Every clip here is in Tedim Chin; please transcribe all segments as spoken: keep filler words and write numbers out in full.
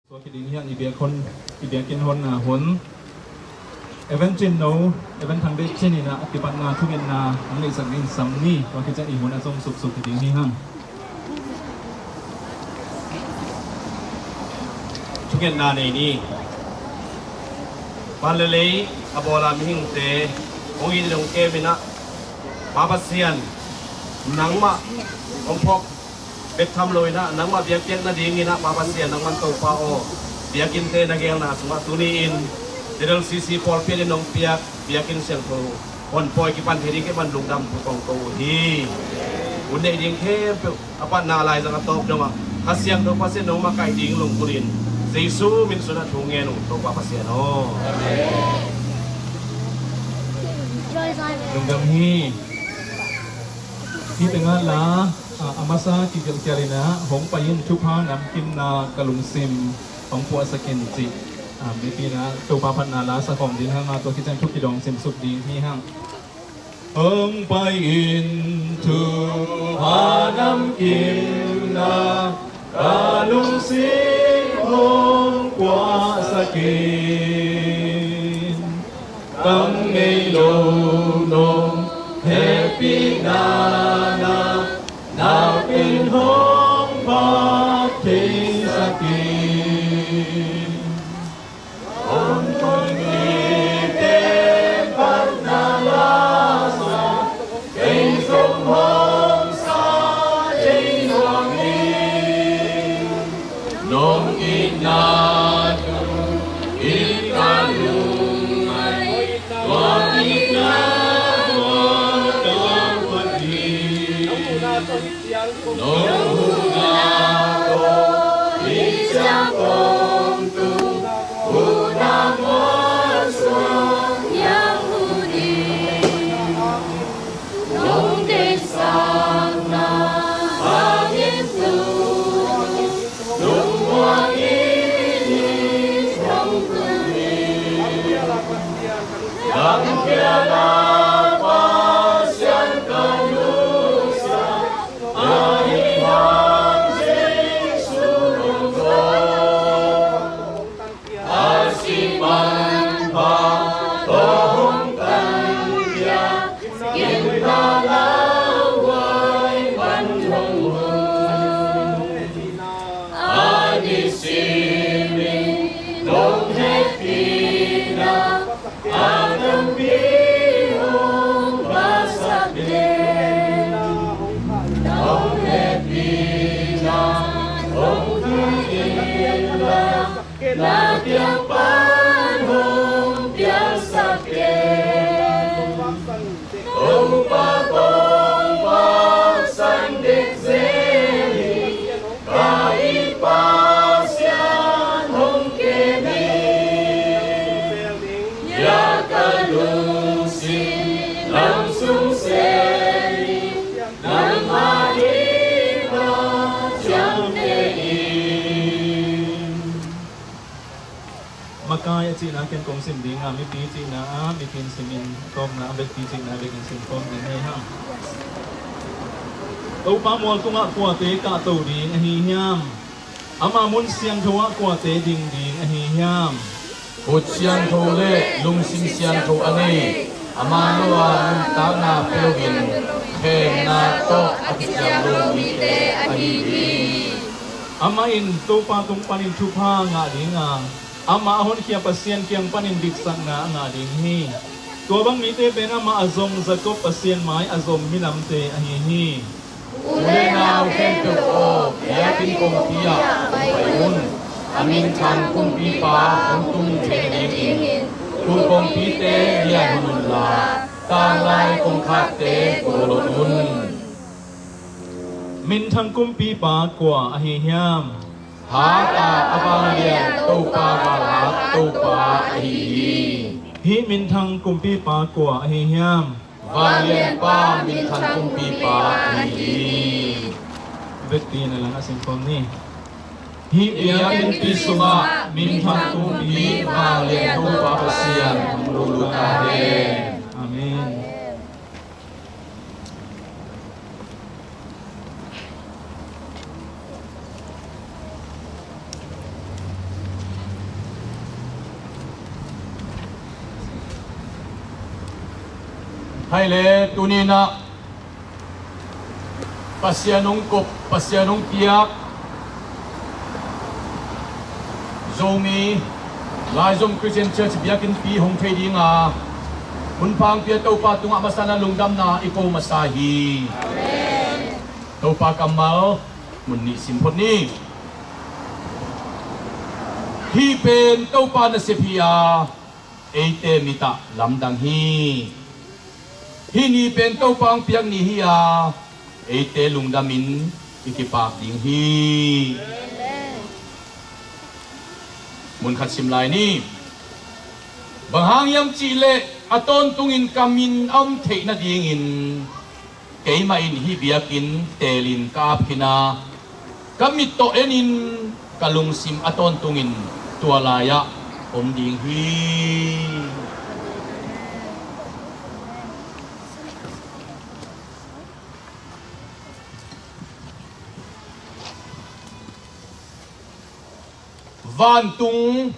Tua khit ding hian i biak hon, i biakinn honna hun Evan Cin No, Evan Thang Bek Cin in a kipatna thungetna ang neihsak ding sam ni. Tua khit ciang i hun a zom suksuk hi ding hi hang. Thungetna nei ni. Van le lei a bawl a mihingte hong it hong kem in a, Pa Pasian, nangmah hong phawk bek tham lo in a, nangmah biakpiak nading in a, Pa Pasian, nangman Topa aw, biakinnte na geelna sungah tuni-in Z L C C pawlpi in hong piak biakinn siangtho honpawi kipan thei ding keimah lungdam thu kong ko uh hi. Hun neih ding khempeuh a patna laizang a tawp dongah Kha Siangtho Pasian nong makaih ding lunggulhin Jesu min suangah thu ngen uh, Topa Pasian aw. Lungdam hi. Hih tengah la, a, a masa kigelhkhial in a hong pai in, thupha namkimna ka lungsim hong puahsak in cih, a, mipi in a Topa phatna la sa khawm ding hang a, tua khit ciang thu kidong simsuk ding hi hang. Hong pai in, thupha namkimna ka lungsim hong puahsak in. Tam ngei lo nong hehpihna na, na pen hong phat theisak in. Hong tung mite phatna la sa, kei zong hong sa thei nuam ing. Nong itna tawh it ka lung, tua itna tawh ka phat hi. Nong huhna tawh it ciang kong tung, huhna mual suang hiang hun hi. Nong deihsakna hangin tu lungmuang in hong tun hi. Lampiala Pasian ka nusia, ahi hang Jesu nong zawn. A sih manpha tawh hong tanpia, gimna lauhuai man hong hun. A nisimin nong hehpihna a tampi hong phasak den. Nong hehpihna hong thei inla, na kiang pan hong piangsak in. Topa kong paksan dek zel hi, ka it Pasian hong kem in. Ya ka lungsim lam sung sel hi, nangmah ding a ciamteh in. Makai a cihna ken kong sim ding a, mipi cihna a mipi in sim in, tawpna a vekpi cihna a vekin sim khawm ding hi hang. Topa mual tungah kuate kahto ding ahi hiam? Ama mun siangtho ah kuate ding ding ahi hiam? Khut siangtho le lungsim siangtho a nei, amah lo-a nuntakna pia loin khemna tawh a kiciam lo mite ahi hi. Amah in Topa tung panin thupha ngah ding a, amah a honkhia Pasian kiang panin ditsakna a ngah ding hi. Tua bang mite pen amah a zom Jakob Pasian mai a zom minamte ahi hi. U le nau khempeuh aw, biakinn kongpi ah hong pai un. A minthang kumpipa hong tung theihna dingin tuu kongpite lian hun unla, tanglai kongkhakte gualon un. Minthang kumpipa kua ahi hiam? Hat a a vanglian Topa, galhat Topa ahi hi. Hih minthang kumpipa kua ahi hiam? Vanglianpa minthang kumpipa ahi hi. Vekpi in a lang a sim khawm ni. Hih biakinnpi sungah minthang kumpi vanglian Topa Pasian hong lutlut ta hen. Amen. Hai le, tuni-in ah Pasian hong kop, Pasian hong piak Zomi Laizom Christian Church biakinnpi hong thei dinga hun pha hong pia Topa tungah masa-in ah lungdamna i ko masa hi. Topa kammal mun nih sim phot ni. Hih pen Topa nasep hi a, eite mit ah lamdang hi. Hih ni pen Topa hong piak ni hi a, eite lungdamin i kipak ding hi. Mun khat sim lai ni. Bang hang hiam cih leh a tawntungin ka min a om theih nadingin keimah in hih biakinn teelin ka ap khin a, ka mit tawh enin ka lungsim a tawntungin tua lai-ah om ding hi. Vantung,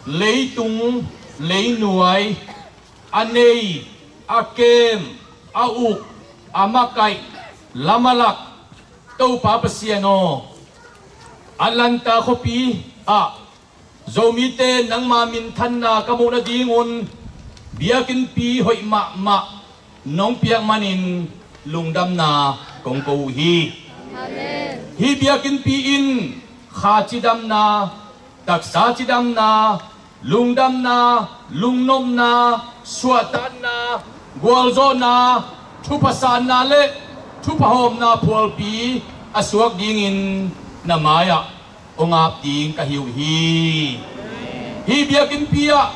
leitung, leinuai, a nei, a kem, a uk, a makaih, lam a lak, Topa Pasian aw, Atlanta khuapi ah Zomite nangma minthanna ka muh nadingun biakinnpi hoih mahmah nong piak manin lungdamna kong ko uh hi. Amen. Hih biakinnpi in kha cidamna, taksa cidamna, lungdamna, lungnopna, suahtakna, gualzawhna, thupha sanna le thupha hawmna phualpi a suak dingin na mai-ah hong ap ding ka hi uh hi. Hih biakinnpi ah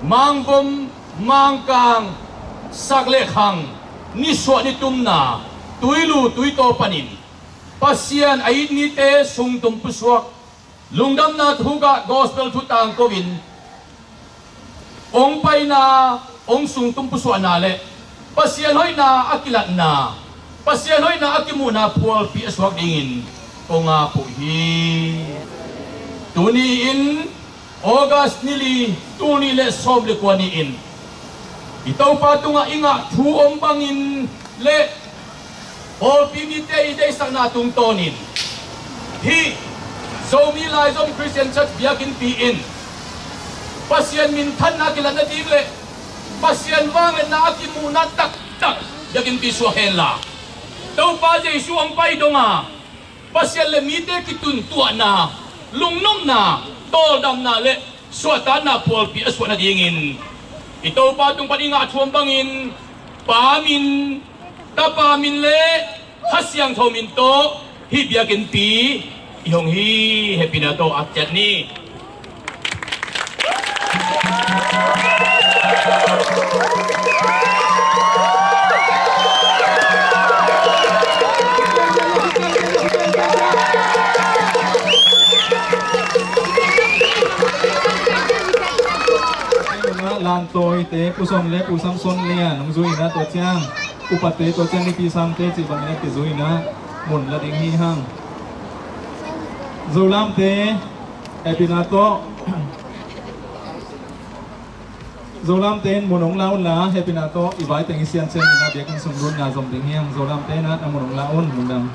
Mangvom, Mangkang, sak le khang, nisuah nitumna, tuilu tuitaw panin Pasian a it mite sungtum pusuak, lungdamna thu gah gospel thu tangko-in hong paina, hong sungtum pusuahna le Pasian hoihna a kilatna, Pasian hoihna a kimuhna phualpi a suak dingin kong ap uh hi. Tuni-in August ni li, tul nih le sawm le kua ni-in i Topa tungah i ngah thu om bangin le pawlpi mite i deihsakna tungtawnin hih Zomi Laizom Christian Church biakinnpi in Pasian minthanna kilatna ding le Pasian vangliatna a kimuhna taktak biakinnpi suak henla, Topa Jesu hong pai donga Pasian le mite kituntuahna, lungnopna, tawldamna le suahtakna phualpi a suah nadingin i Topa tung pan i ngah thu om bangin Pa min, Tapa min le Kha Siangtho min tawh hih biakinnpi i hong hi. Hehpihna tawh ap ciat ni. Lantawite, Pu Son le Pu Samson Lian hong zui-in ah, tua ciang upate, tua ciang nipi sangte cih bangin a kizui-in ah mun la ding hi hang. Zolamte, hehpihna tawh. Zolamte in mun hong la unla, hehpihna tawh i vai teng i siansian in ah biakinn sung dun nga zom ding hi hang. Zolamte in ah na mun hong la un, lungdam.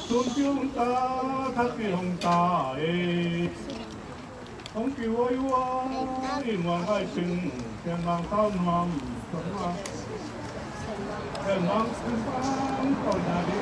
Tung pi hong ta, thak pi hong ta e. Hong pi wai wai, i muang hai ping, Sian Mang Tau Nuam, Sian Mang, Sian Mang Sian Mang Tau Na Di.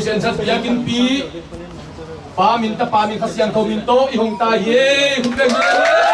Sianzat biakinnpi, Pa min, Tapa min, Kha Siangtho min tawh i hong ta hi. Hun beng hi.